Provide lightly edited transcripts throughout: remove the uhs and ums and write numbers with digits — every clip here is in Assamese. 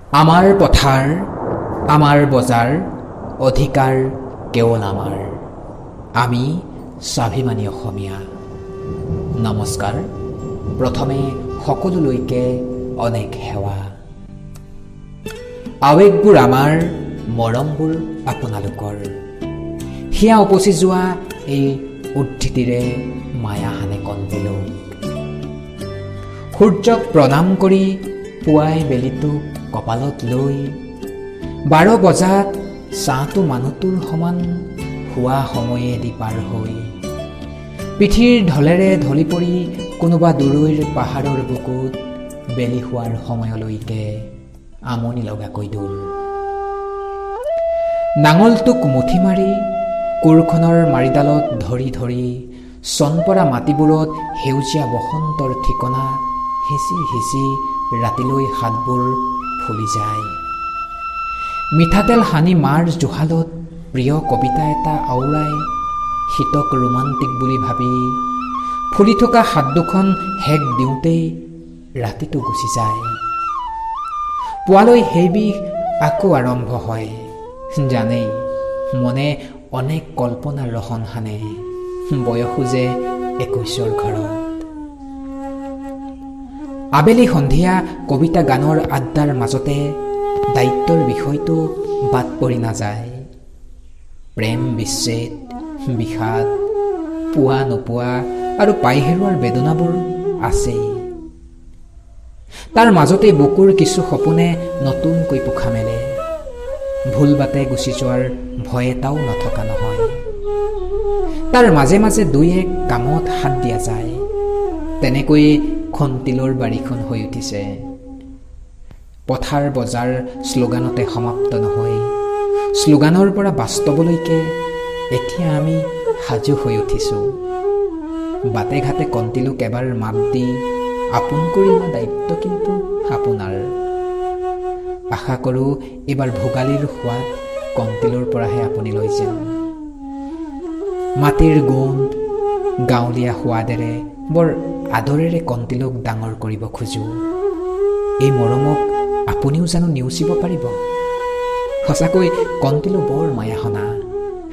আমাৰ পথাৰ, আমাৰ বজাৰ, অধিকাৰ কেৱল আমাৰ। আমি স্বাভিমানী অসমীয়া। নমস্কাৰ। প্ৰথমে সকলোলৈকে অনেক সেৱা। আৱেগবোৰ আমাৰ, মৰমবোৰ আপোনালোকৰ। সেয়া উপচি যোৱা এই উদ্ধৃতিৰে মায়া সানে কণটিলৌ। সূৰ্যক প্ৰণাম কৰি পুৱাই বেলিটোক কপালত লৈ 12 বজাত ছাঁটো মানুহটোৰ সমান হোৱা সময়েদি পাৰ হৈ পিঠিৰ ঢলেৰে ঢলি পৰি কোনোবা দূৰৈৰ পাহাৰৰ বুকুত বেলি হোৱাৰ সময়লৈকে আমনি লগাকৈ দূৰ। নাঙলটোক মুঠি মাৰি কোৰখনৰ মাৰিডালত ধৰি ধৰি চনপৰা মাটিবোৰত সেউজীয়া বসন্তৰ ঠিকনা সিঁচি সিঁচি ৰাতিলৈ হাতবোৰ ফুলি যায়। মিঠাতেল সানি মাৰ জুহালত প্ৰিয় কবিতা এটা আওৰাই শীতক ৰোমান্টিক বুলি ভাবি ফুলি থকা হাত দুখন হেক দিওঁতেই ৰাতিটো গুচি যায়। পুৱালৈ সেই বিষ আকৌ আৰম্ভ হয়। জানেই, মনে অনেক কল্পনাৰ ৰহণ সানে, বয়সো যে 21ৰ ঘৰত। আবেলি সন্ধিয়া কবিতা গানৰ আড্ডাৰ মাজতে দায়িত্বৰ বিষয়টো বাদ পৰি নাযায়। প্ৰেম বিচ্ছেদ, বিষাদ, পোৱা নোপোৱা আৰু পাই হেৰুৱাৰ বেদনাবোৰ আছেই। তাৰ মাজতেই বুকুৰ কিছু সপোনে নতুনকৈ পোখা মেলে। ভুল বাটে গুচি যোৱাৰ ভয় এটাও নথকা নহয়। তাৰ মাজে মাজে দুই এক কামত হাত দিয়া যায়। তেনেকৈয়ে খন্তিলৰ বাৰীখন হৈ উঠিছে। পথাৰ বজাৰ শ্লোগানতে সমাপ্ত নহয়, শ্লোগানৰ পৰা বাস্তৱলৈকে এতিয়া আমি সাজু হৈ উঠিছোঁ। বাটে ঘাটে কণটিলৌক এবাৰ মাত দি আপোন কৰি লোৱা দায়িত্ব কিন্তু আপোনাৰ। আশা কৰোঁ, এইবাৰ ভোগালীৰ সোৱাদ কণটিলৌৰ পৰাহে আপুনি লৈ যেন। মাটিৰ গোন্ধ, গাঁৱলীয়া সোৱাদেৰে বৰ আদৰেৰে কণটিলৌক ডাঙৰ কৰিব খোজোঁ। এই মৰমক আপুনিও জানো নেওচিব পাৰিব? সঁচাকৈ কণটিলৌ বৰ মায়াসনা।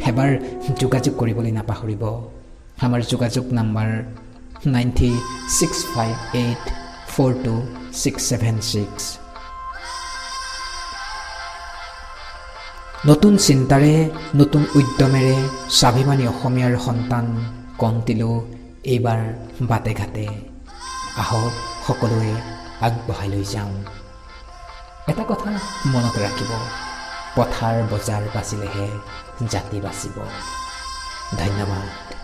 এবাৰ যোগাযোগ কৰিবলৈ নাপাহৰিব। আমাৰ যোগাযোগ নাম্বাৰ 9365842676। নতুন চিন্তাৰে, নতুন উদ্যমেৰে স্বাভিমানী অসমীয়াৰ সন্তান কণটিলৌ এইবাৰ বাটে ঘাটে। আহক, সকলোৱে আগবঢ়াই লৈ যাওঁ। এটা কথা মনত ৰাখিব, পথাৰ বজাৰ বাচিলেহে জাতি বাচিব। ধন্যবাদ।